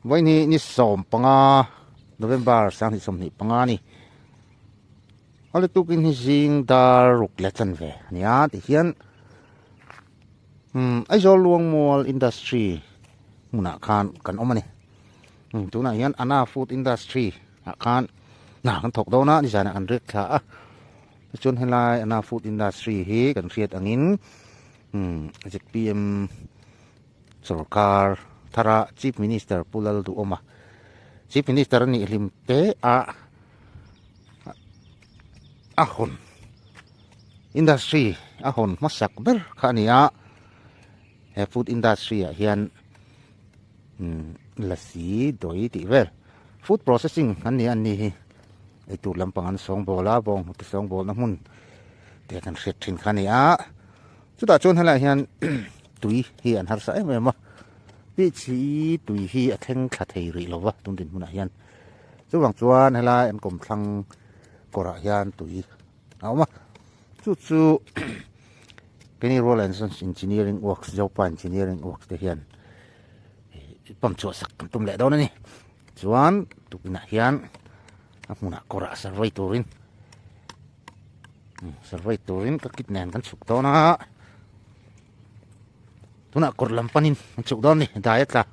Vawiin ni 15 November 2025 ni. Awle tukin hi zing dar ruk leh chan ve ania ti hian um Aizawl Luangmual Industry hmunah khan kan awm a ni. Um tunah hian Anna Food Industry ah khan hna kan thawk dawn a nizanah kan riak thla a. Tichuan helai Anna Food Industry hi kan hriat angin um zpm Sorkar thara Chief Minister Pu Lalduhawma Chief Minister a nih hlim te a a hawn industry a hawn hmasak ber kha a ni a he food industry ah hian umm lasi dawi tih vel food processing an ni a an ni hi eitur lampang an sawngbawl a bawnghnute sawngbawlna hmun te kan hriat thin kha a ni a. Chutah chuan helaiah hian tui hi an harsa em em a, pitch hi tui hi a thleng thla thei rih lo va tun dinhmunah hian. Chuvang chuan helai an kawmthlang kawrah hian tui a awm a, chu chu Kenny Rowlands Engineering Works Zopa Engineering Works te hian pump chhuah sak kan tum leh dawn a ni. Chuan tukinah hian a hmunah kawrah survey turin. Survey turin ka kit nen kan chhuk dawn a tunah kawr lam panin kan chhuk dawn ni dai a tla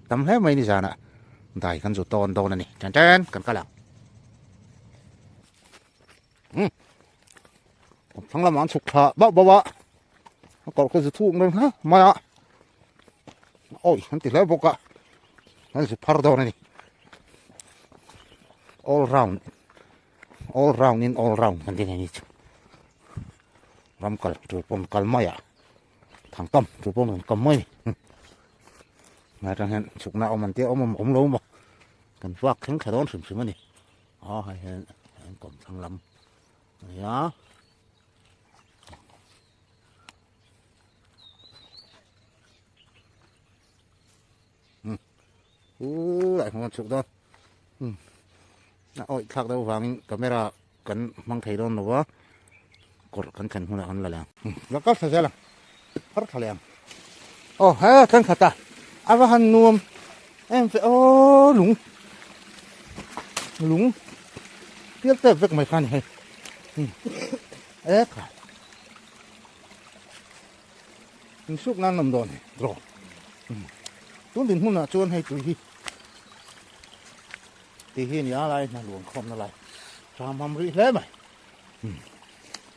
tam hle mai ni zanah dai kan zu tawn dawn a ni chen chen kan kal ang um thlang lamah an chhuk thla bauh bauh a a kawr kha zu thuk dawn hle mai a awi an ti hle bawk a an zu phar dawn a ni all round All round in all round kan ti nei ni chu. Ram kal tur pawn kal mai a. Thang tam tur pawn kan kam mai ni. Ngai tang hian chhukna awm an tia awm awm awm lo maw. Kan vak thleng thla dawn hrim hrim a ni. A hei hian an kawm thlang lam a ni a. U lai hmang chhuk dawn. A awih thlak deuh vangin camera kan hmang thei dawn lo va kawr kan thlen hunah kan la leh ang. La kal thla zel ang phar thla leh ang. Aw he thleng khat a a va han nuam em ve aw lung lung pial tep vek mai kha a ni hei e kha insuk nan awm dawn draw tun din hmunah chuan hei tui hi Tih hi a ni a lai hna luan khawmna lai ram ham rih hle mai.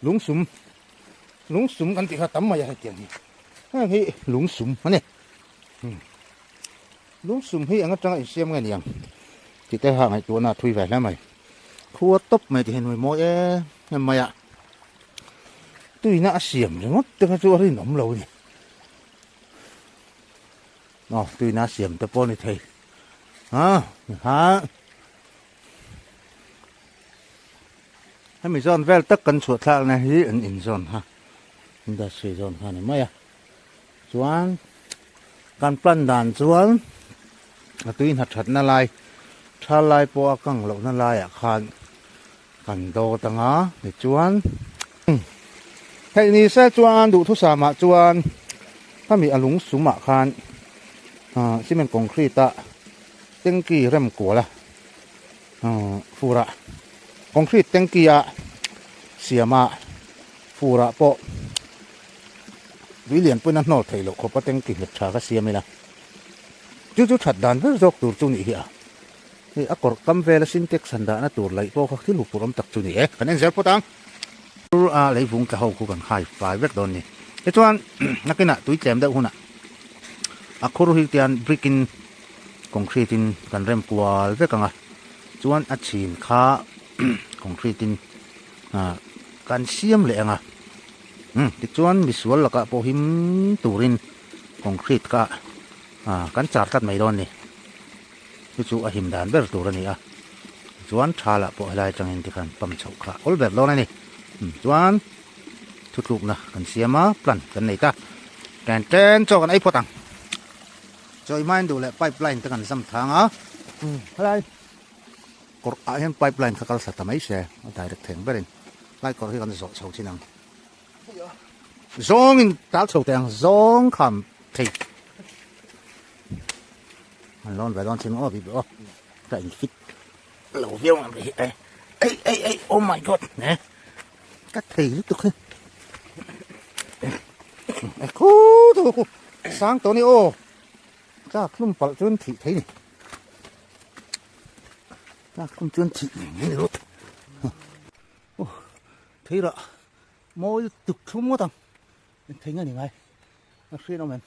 Lungsum lungsum kan tih kha tam mai a hetiang hi. Heng hi lungsum a ni. Lungsum hi eng atanga insiam nge niang tih te kha ngaihtuahna a thui ve hle mai. Khua tawp mai tih hi nuai mawi em em mai a. Tuina a siam ringawt te kha chu a rinawm lo a ni. Aw tuina a siam te pawh a ni thei. Ha ha hemi zawn vel tak kan chhuah thlak na hi an in zawn ha industry zawn kha ni mai a chuan kan plan dan chuan a tui hna that na lai tha lai pawh a kang loh na lai ah khan kan dawt anga tichuan theih ni se chuan duhthusam ah chuan khami a lung sum ah khan ah cement concrete a tanky rem kual a ah fur ah concrete tanky a siam a fur ah pawh tui lian pawhin a hnawl theih loh khawp a tanky nghet tha kha siam ila chu chu that dan ber zawk tur chu nih hi a. Hei a kawrh kam vela sintex han dahna tur laih pawh kha thil huphurh awm tak chu ni e. Kan en zel phawt ang. Tur a leivung tla ho khu kan hai fai vek dawn ni. Tichuan nakinah tui tlem deuh hunah a khur hi tian brick in concrete in kan rem kual vek ang a. Chuan a chhin kha concrete in kan siam leh ang a. Tichuan misual lakah pawh him turin concrete kha kan char tlat mai dawn ni. Chu chu a him dan ber tur a ni a, chuan tha lah pawh helai atangin tikhan pump chhoh kha awl ber dawn a ni. Chuan thutlukna kan siam a, plan kan nei ta. Ṭen ṭen chaw kan ei phawt ang. Chaw i hmain duh leh pipeline te kan zam thang a, helai kawrh ah hian pipeline kha kal thla ta mai se, a direct theng berin lai kawrh hi kan zawh chho chin ang. Zawngin tal chho teh ang, zawng kham thei. An lawn ve dawn chin aw bik aw. Ka in fit lo viau ang hi e. Ei ei ei oh my god ne. Ka thei lutuk hi. E khu tu khu sang to ni aw. Tlak hlum palh chuan thih thei ni. Tlak hlum chuan thih ngei ngei ni rawt. Oh thei rah mawi lutuk thlum ngawt ang. Thei nge ni ngai. A hriat awm em.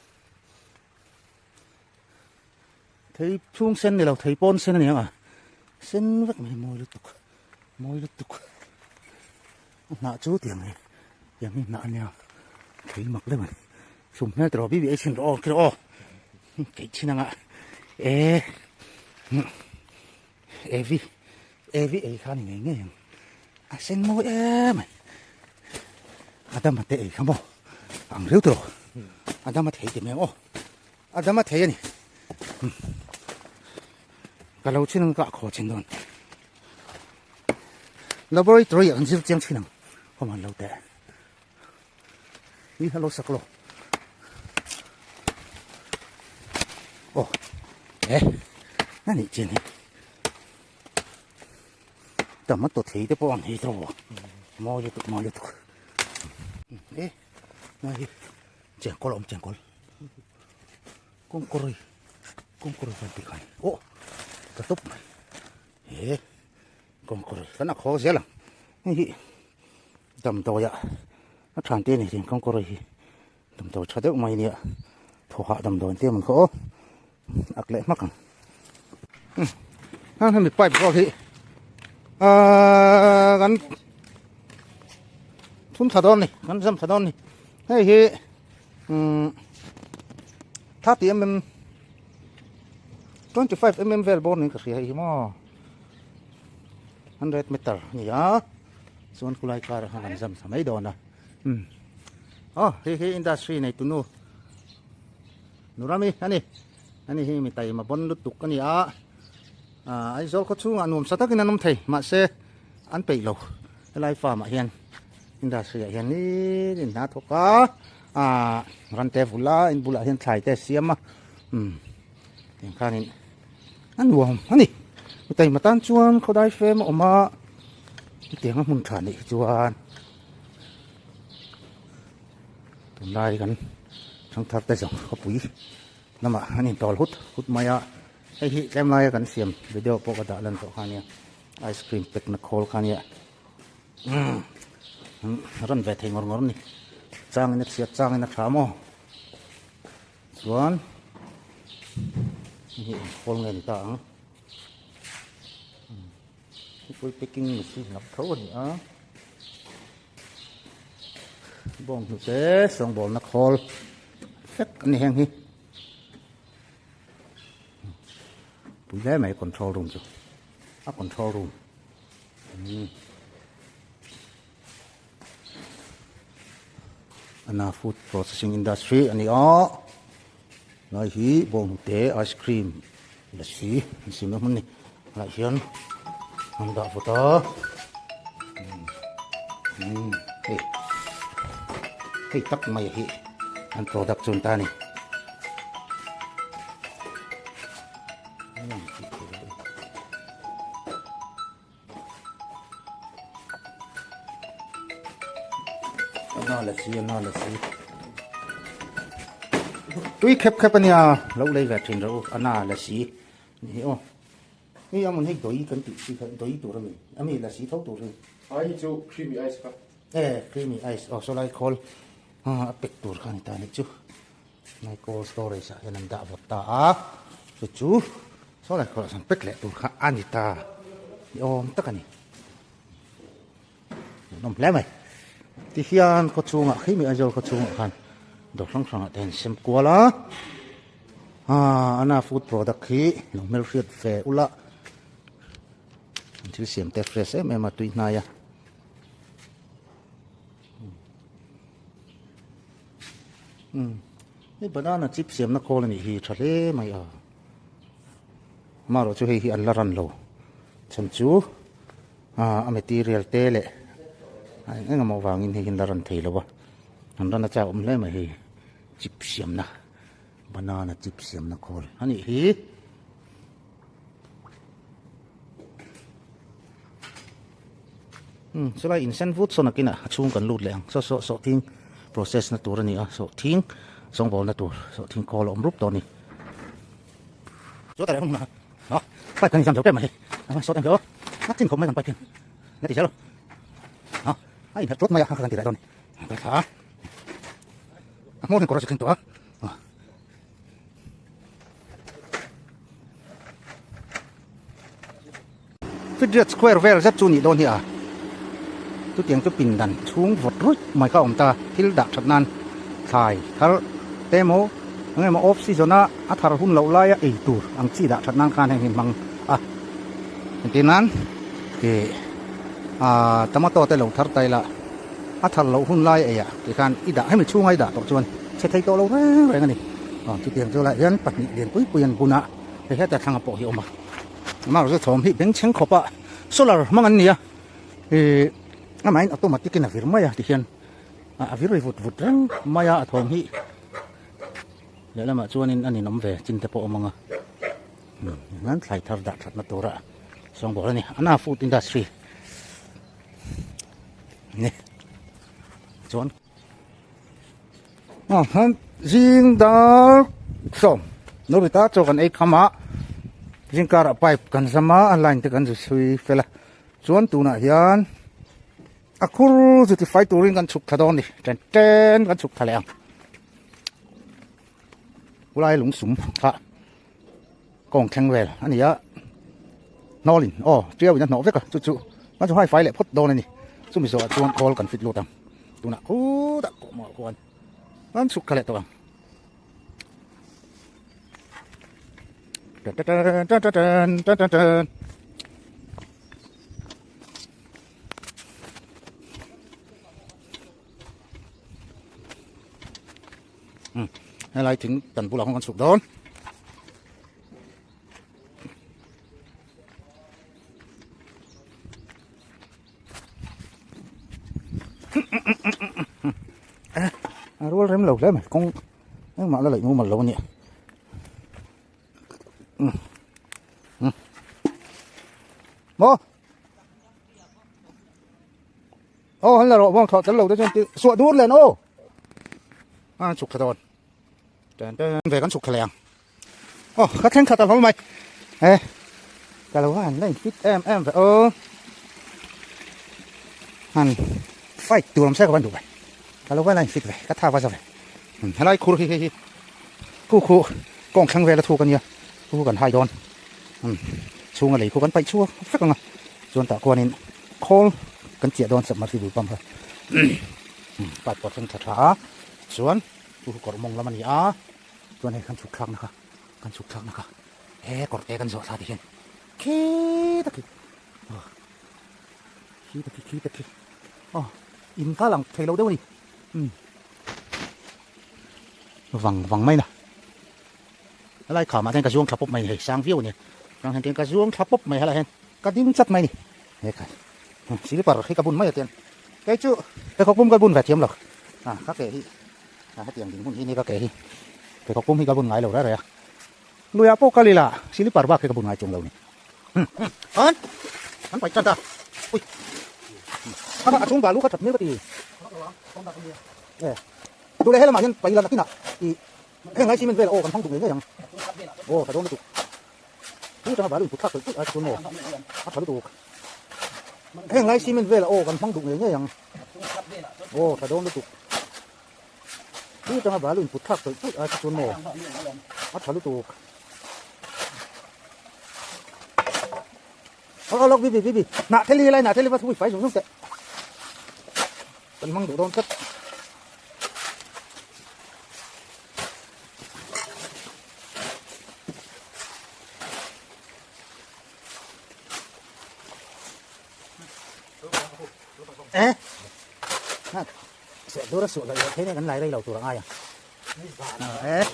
Thei chhung sen ni lo thei pawn sen a ni ang a sen vek mai mawi lutuk mawi lutuk a hnah chu tiang hi tiang hi hnah a nia thei mak deuh a ni sum hmel tiraw bibi ei chhin rawh aw kira aw keih chhin anga e evi evi ei kha ni ngei ngei ang a sen mawi em mai a dama te ei kha maw ang riau tiraw a dama thei ti mai ang aw. A dam a thei a ni. Ka lo chin ang ka khaw chin dawn. Laboratory an zir chiang chin ang. Hom an lo te. Ni hello sak lo. Oh. Eh. Na ni chin hi. Tomato thei te pawh ang hi tro. Mawi lutuk mawi lutuk. Eh. Na hi. Chengkawl a awm chengkawl. Kawngkawrui kawngkawrui van tih khan aw ka tawp mai he kawngkawrui kan a khaw zel ang hei hi damdawi ah a than te a ni thin kawngkawrui hi damdawi tha deuh mai ania thaw hah damdawi an ti a mawn kha aw ak leh hmak ang heng hemi pipe rual hi ahh kan thun thla dawn a ni kan zam thla dawn a ni hei hi umm 30 mm 25 mm vel bawr niin ka hria hei hi maw 100 meter a ni a chuan khulai karah khan kan zam thla mai dawn a umm aw hei hi industry nei tunu Nurami a ni ani hi mi taima bawn lutuk a ni a ah Aizawl khaw chhungah nuam sa takin an awm thei mahse an peih lo helai farm ah hian industry ah hian nitin hna thawk a ah ran te vul a in bulah hian thlai te a siam a umm tiang khanin a nuam a ni mi taima tan chuan khawdai fem a awm a hetiang a hmun tha nih hi chuan. Tunlai kan thangthar te zawng khawpui lamah an intawl hut hut mai a, hei hi tlem laia kan siam video pawh ka dah lan tawh kha ania ice cream pack na khawl kha ania umm rawn ve thei ngawr ngawr a ni changin a chhiat changin a tha maw chuan hei hi eng khawl nge ni ta ang thingpui packing machine lam tho a ni a. Bawng hnute sawngbawlna khawl vek a ni heng hi pui hle mai control room chu a control room umm ana food processing industry a ni a lai hi bawng hnute ice cream lassi an siamna hmun a ni Lai hian an dah vawt a umm hei hei tak mai hi an product chu an ta a ni a na la si a na la si tui khep khep a nia lo lei ve thin rawh u a na la si Ni aw. Hei a mun hei doi kan tih chi kha doi tur ami ami lasi tho tur hi. Ai hi chu creamy ice kha. E creamy ice aw sawlai khawl a pek tur kha ani ta anih chu. Nai cold storage ah hian an dah vawt ta a chu chu sawlai khawl ah chuan pek leh tur kha ani ta ni awm tak ani. Hmuhnawm hle mai. Tihian khaw chhungah khi mi Aizawl khaw chhungah khan dawr hrang hrangah te an sem kual a. Aa ana food product hi lo hmelhriat ve ula. An thil siam te fresh em em a tui hnai a. Umm hei banana chip siamna khawl a nih hi tha hle mai a. Amaherawhchu hei hi an la ran lo chhan chu. A material te leh a eng eng emaw vangin hei hi an la rawn thei lo a an rawn a chak awm hle mai hei chip siamna banana chip siamna khawl a nih hi. Umm chulai in sen vut sawn akinah a chhung kan lut leh ang saw saw sawhthing process na tur a ni a sawhthing sawngbawlna tur sawhthing khawl a awm rup tawh a ni. Chu ta leh hmun a pipe kan inzam zo tep mai hei a sawt em kha aw a chin khawp mai kan pipe hian la ti zel a a inherh tawt mai a kan ti leh dawn a ni ka thla a a hmawr hian kawr a chi thleng tawh a. Fidget square vel zet chu nih dawn hi a chutiang chu pindan chhung vawt ruih mai kha a awm ta thil dah that nan thlai thar te emaw eng emaw off season a a thar hun loh laia ei tur ang chi dah that nan khan heng hi hmang a engtir nan ih ah tomato te lo thar ta ila a thar loh hun lai eiah tikhan i dah hemi chhunga i dah tawh chuan chhe thei tawh lo reng reng a ni aw chutiang chu lai hian pahnih lian pui pui an bun a hei heta thlanga pawh hi a awm a amah erawh chu thawm hi bengchheng khawp a solar hmang an ni a ih amahin automatic in a vir mai a tikhian a vir ri vut vut reng mai a a thawm hi lehlamah chuanin a ninawm ve chin te pawh a awm ang a hian thlai thar dah thatna tura sawngbawl a ni ana food industry. Ni chuan aw han zing dar sawm no ri ta chaw kan ei kham a zing karah pipe kan zam a a line te kan zu chhui fel a chuan tunah hian a khur chu ti fai turin kan chhuk thla dawn a ni chen chen kan chhuk thla leh ang khulai lung sum kha. Kawng thleng vel a ni a, hnawlin aw tiau in a hnawh vek a chu chu kan chu hai fai leh phawt dawn a ni chumi zawhah chuan khawl kan fit lut ang tunah khutah kawh mawlh khuan kan chhuk kha leh tawh ang tan tan tan tan tan tan tan. Helai thing kan bulah khawn kan chhuk dawn. A rual rem lo hle mai kawng engmah la laih mumal lo a nia. Maw. Aw han la rawh bawng thawh tel lo te chuan suah dur len aw. A chhuk thla dawn. Ten ten ve kan chhuk thla leh ang. Aw ka thleng khat a hlawl mai. E ka lo han la in fit em em ve aw. Han fight tur awm se ka van duh ve. Ka lo va la in fit ve ka tha va za ve. Helai khur hi hei hi khu khu kawng thleng vel a thuk a nia khu khu kan hai dawn. Chhunga lei khu kan paih chhuak vek ang a chuan tah khuanin khawl kan chiah dawn submersible pump kha pipe pawh thleng tha tha a chuan chu chu kawr mawng lam a ni a chuan hei kan chhuk thlakna kha kan chhuk thlakna kha he kawr te kan zawh thla ti hian khi ta khi khi ta khi khi ta khi aw in kha lang thei lo deuh a ni vang vang mai na. Helai khamah te hian ka zuang thla pawp mai a ni hei sang viau a ni chuan heng te hian ka zuang thla pawp mai helai hian ka ding chat mai a ni he kha silipar hi ka bun mai a tiang kei chu pheikhawk pum ka bun ve thiam lo ah ka ke hi ah hetiang ding hun hi ni ka ke hi pheikhawk pum hi ka bun ngai lo reng reng a luiah pawh kal ila silipar bak hi ka bun ngai chuang lo a ni an an paih tan ta ui a chhung balu kha that hmel ka ti e duh leh helamah hian paih ila nakinah ih Heng lai cement vel aw kan hmang duh ngei ngei ang. Aw tha dawn lutuk. Chu changa balu input thlak pawlh pawlh a chuan maw a tha lutuk. Heng lai cement vel aw kan hmang duh ngei ngei ang. Aw tha dawn lutuk. Chu changa balu input thlak pawlh pawlh a chuan maw a tha lutuk. Aw lawk bibi bibi hnah theli lai hnah theli va thui fai zung zung teh. Kan hmang duh dawn tlat. Eh. Ha. Se dura su la thei ne kan lai rei lo tur angai a. Eh.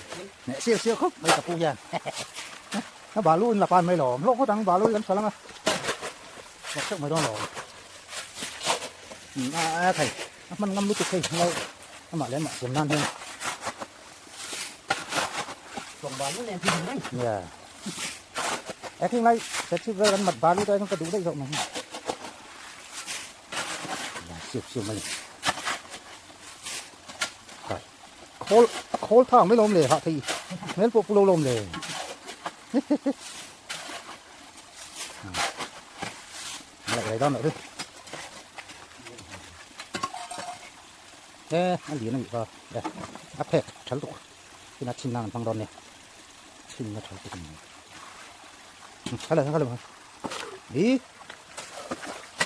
Ne siêu siêu khop mai ka pu hian. Na balu in la pan mai lom. Lo khawt ang balu kan salang a. Bak theuh mai dawn lo. A thei a hman ngam lutuk hei lo amah leh amah siam nan hian Balu nen thil reng yeah e thing lai set chip vel kan mat balu ta ka duh daih zawk mai. siam siam a ni. Kai khawl a khawl thang mai lawm le hah thei hmel pawh pu lo lawm le. Lại lại đó nữa đi. Ê, anh đi nó bị vào. Đây, áp phẹt, chắn tục. Khi nó chín năng bằng đòn này. Chín nó chắn tục. Khá là khá là. Đi.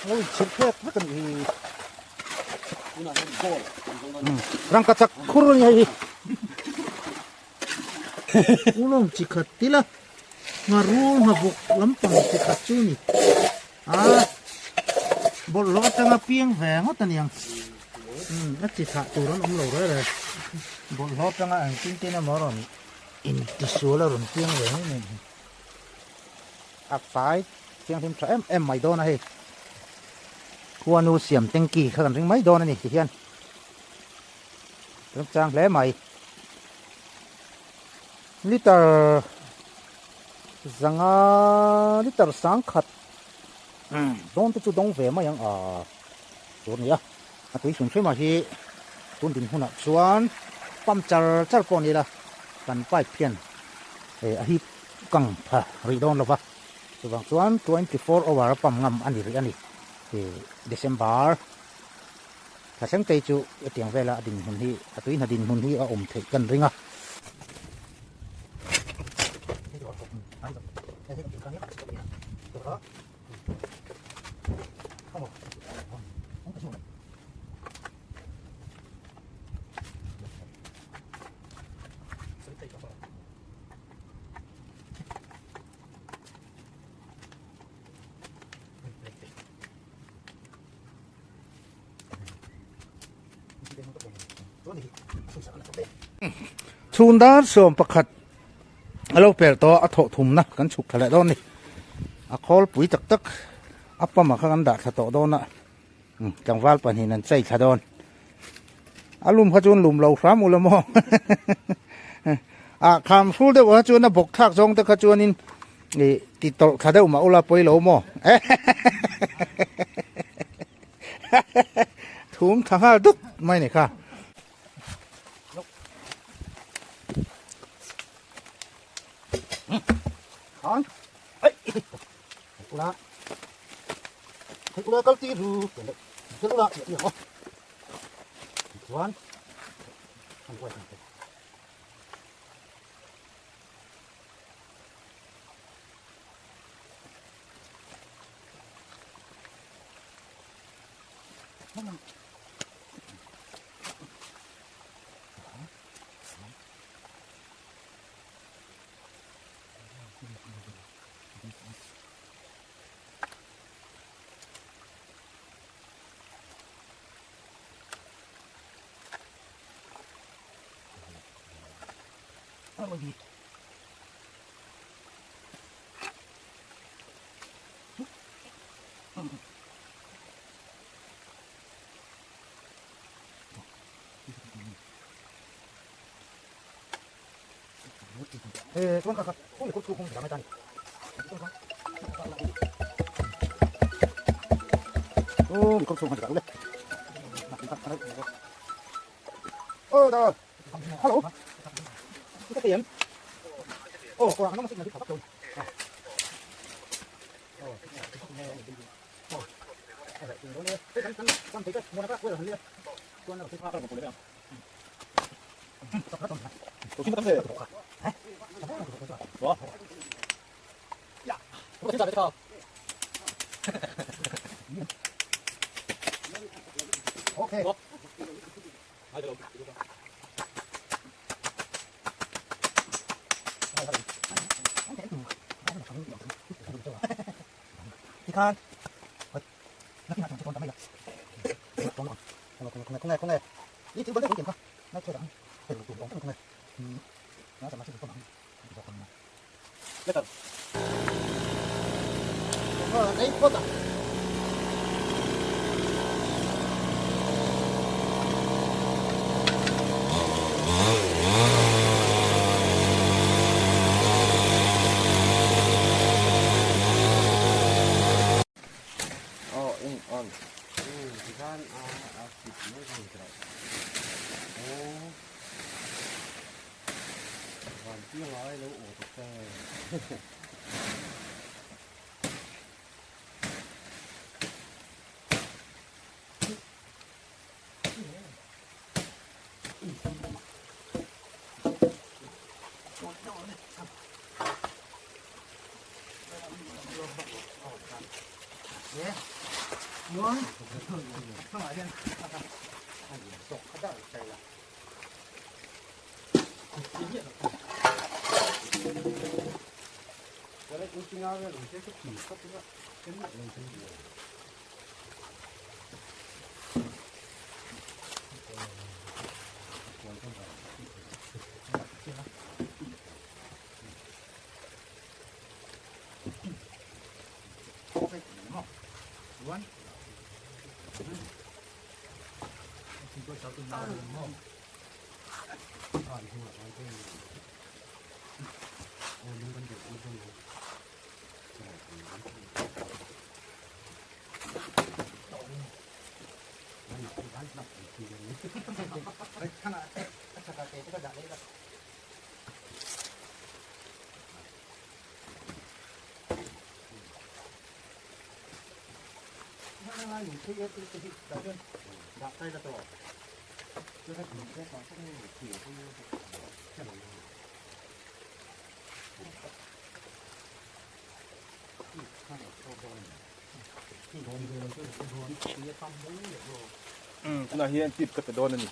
Ôi, chín phẹt rất cần gì. Răng cắt chặt khur này. Ulong chỉ khát tí là mà ru mà buộc lắm bằng chỉ khát chú nhỉ. À, bộ lọ tanga piang ve ngót ta niang. A chi thah tur an awm lo reng reng. Bawlhhlawh atanga ang tin tin emaw a rawn intisual a rawn piang ve ngei mai. A fai thianghlim tha em em mai dawn a hei. Khuanu siam tanky kha kan ring mai dawn a ni ti hian remchang hle mai. Liter zanga liter sangkhat dawn te chu dawng ve mai ang a tur a ni a. A tui hrim hrim ah hi tun din hunah chuan pump char char pawh ni ila kan pipe hian eh a hip kang pha rih dawn lo va chuvang chuan 24 hour a pump ngam a ni rih a ni eh December thla thleng te chu hetiang vela a dinhmun hi a tui hna dinhmun hi a awm theih kan ring a. Chhun dar sawm pakhat a lo per tawh a a thawh thumna kan chhuk thla leh dawn a ni a khawlpui tak tak a pama kha kan dah thla tawh dawn a tlangval pahnih an chei thla dawn a lum kha chuan lum lo hram ula maw ah kham hrul deuh kha chuan a bawk thlak zawng te kha chuanin ih ti tawlh thla deuh mah ula pawi lo maw thum thla nghal dut mai ni kha. Tunah hian tip ka pe dawn a ni.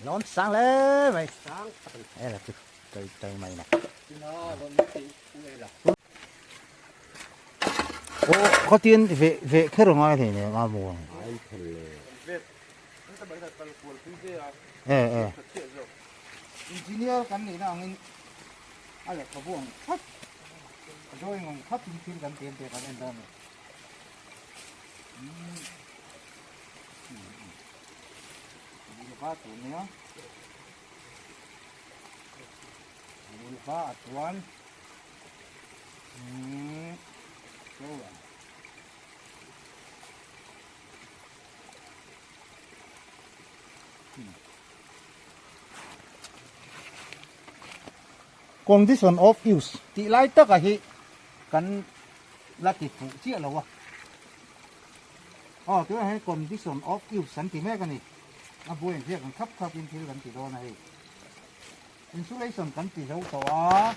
Lon sang le mai. Đây là cây cây mày này. Ô, có tiền về về khé rồi ngay thì này mà buồn. Ê ê. Engineer kan ni na angin a lehkhabu ang khat drawing ang khat in thil kan ti an tih kan en dawn a ni. Lehkha tur nia lehkha a chuan Condition of use tih lai taka hi kan la ti fuh chiah lo a. Aw tunah hian condition of use an ti mek a ni. A buai ang ziak ang khap khap in thil kan ti dawn a hei. Insulation kan ti zo tawh a.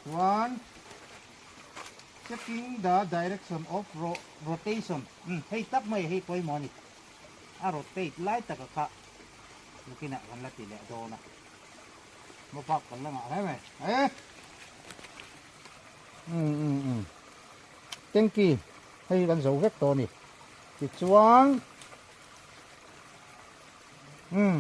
Chuan checking the direction of rotation hei tak mai hei pawimawh a ni. A rotate lai taka kha nakinah kan la ti leh dawn a. Maw bak kan la ngah hle mai e. Um um um tanky hei kan zo vek tawh a ni. Tichuan um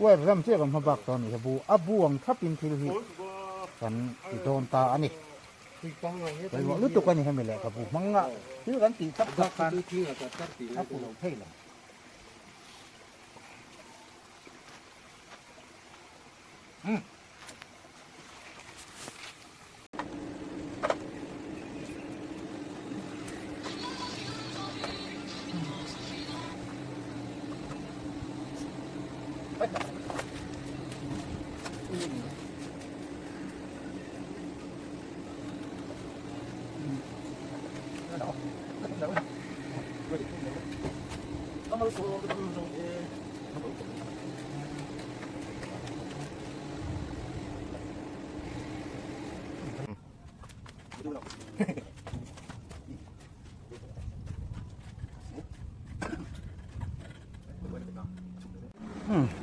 Wire ram chiah kan hma bak tawh a ni bu a bu ang thlapin thil hi kan ti dawn ta a ni pawimawh lutuk a ni hemi lehkhabu hmanga thil kan tih thlap thlap khan a fu lo thei lo.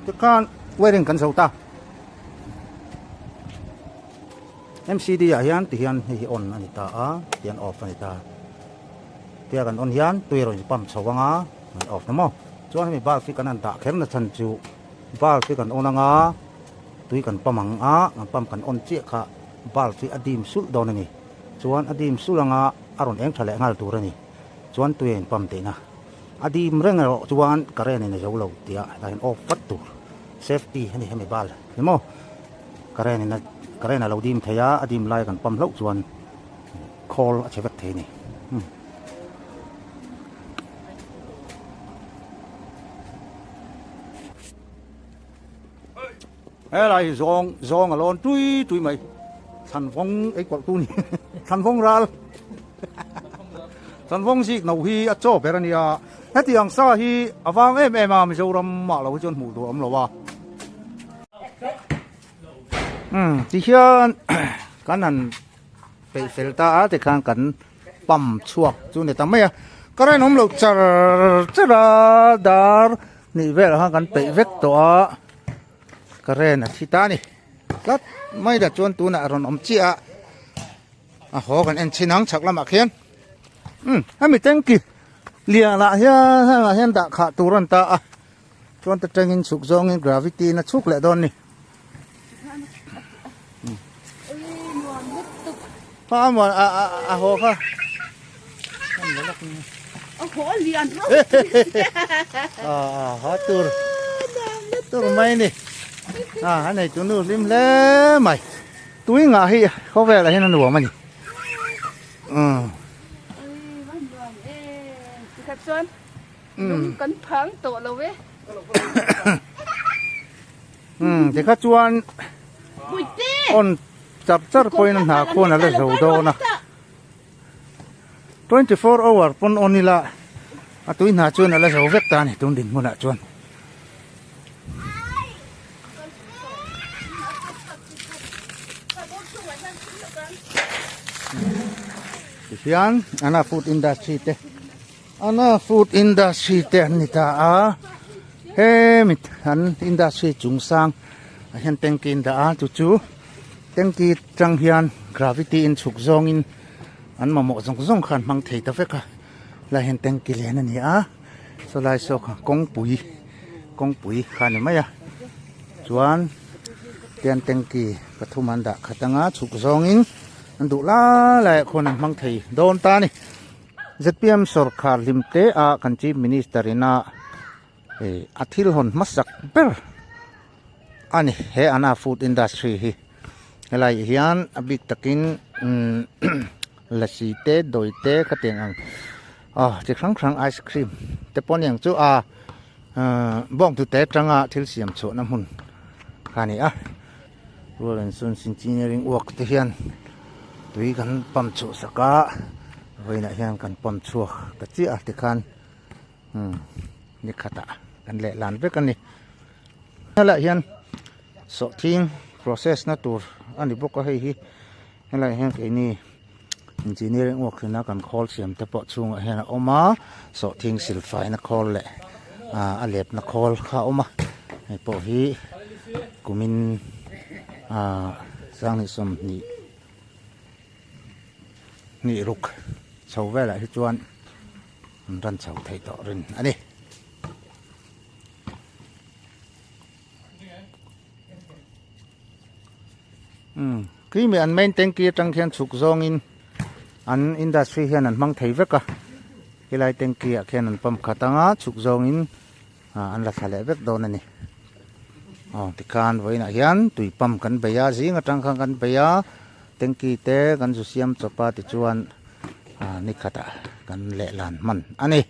Tikhan wedding kan zo ta. MCD ah hian ti hian hei hi on a ni ta a tihian off a ni ta tia kan on hian tui a rawn in pump chho ang a an off na maw chuan hemi bulb hi kan han dah kher na chhan chu bulb hi kan on ang a tui kan pump ang a kan pump kan on chiah kha bulb hi a dim sulh dawn a ni chuan a dim sulh ang a a rawn eng tha leh nghal tur a ni chuan tui a in pump tihna a dim reng erawh chuan current in a zo lo tih ah hetah hian off vat tur safety a ni hemi bulb ni maw. Current in a current a lo dim thei a, a dim lai kan pump hlauh chuan khawl a chhe vek thei a ni. Helai hi zawng zawng a lawn tui tui mai thlanvawng ei kawlh tu ni thlanvawng ral thlanvawng zik no hi a chaw ber a nia hetiang sa hi a vang em em a Mizoram ah lo hi chuan hmuh tur a awm lo a. Umm tihian kan han peih fel ta a tikhan kan pump chhuak chu ni ta mai a current awm lo char char a dar hnih velah khan kan peih vek tawh a current a thi ta a ni tlat mai ta chuan tunah a rawn awm chiah a a haw kan en chhin ang chhak lamah khian umm hemi tanky lianah hian hengah hian dah khah tur a ni ta a. Chuan ta tangin chhuk zawngin gravity in a chhuk leh dawn ni. A muan a a a haw kha. A haw lian ro. A a ha tur. Tur mai ni. A a nei tu nu hlim hle mai. Tui ngah hi khawvel ah hian a nuam a ni. Um. Chuan Lung kan phang tawh lo e. Umm tikha chuan on char char pawhin a hna khuan a la zo dawn a. 24 hour pawn on ila a tui hna chuan a la zo vek ta a ni tun dinhmunah chuan. Tihian ana food industry te. Ana food industry te an ni ta a, hemi an industry chung sang ah hian tanky an dah a chu chu tanky tang hian gravity in chhuk zawngin an mamawh zawng zawng kha an hmang thei ta vek a helai hian tanky lian a ni a sawlai saw kha kawngpui kawngpui kha a ni mai a chuan tian tanky pathum an dah khat anga chhuk zawngin an duh lai lai ah khuan an hmang thei dawn ta a ni. Zpm sawrkhar hlim te a kan Chief Minister ina a thil hawn hmasak ber a ni he ana food industry hi helai hian a bik takin lasi te dawi te khatiang ang aw chi hrang hrang ice cream te pawh aniang chu a bawngtute atanga thil siam chhuahna hmun kha a ni a. Rural and Sons Engineering Works te hian tui kan pump chhuah sak a vawiinah hian kan pump chhuak ta chiah a tikhan umm ni khatah kan leh lan vek a ni helaiah hian sawhthing process na tur a ni bawk a hei hi helaiah hian keini engineering work ina kan khawl siam te pawh chhungah hian a awm a sawhthing silfaina khawl leh ah a lepna khawl kha a awm a hei pawh hi kumin ah sanghnih sawmhnih hnih ruk chho velah hi chuan an ran chho thei tawh rin a ni. Umm khi mi an main tanky atang khian chhuk zawngin an industry hian an hmang thei vek a helai tanky ah khian an pump khat anga chhuk zawngin ah an la thla leh vek dawn a ni aw tikhan vawiinah hian tui pump kan bei a zing atang khan kan bei a tanky te kan zu siam chawp a tichuan ah ni khatah kan lehlan hman a ni.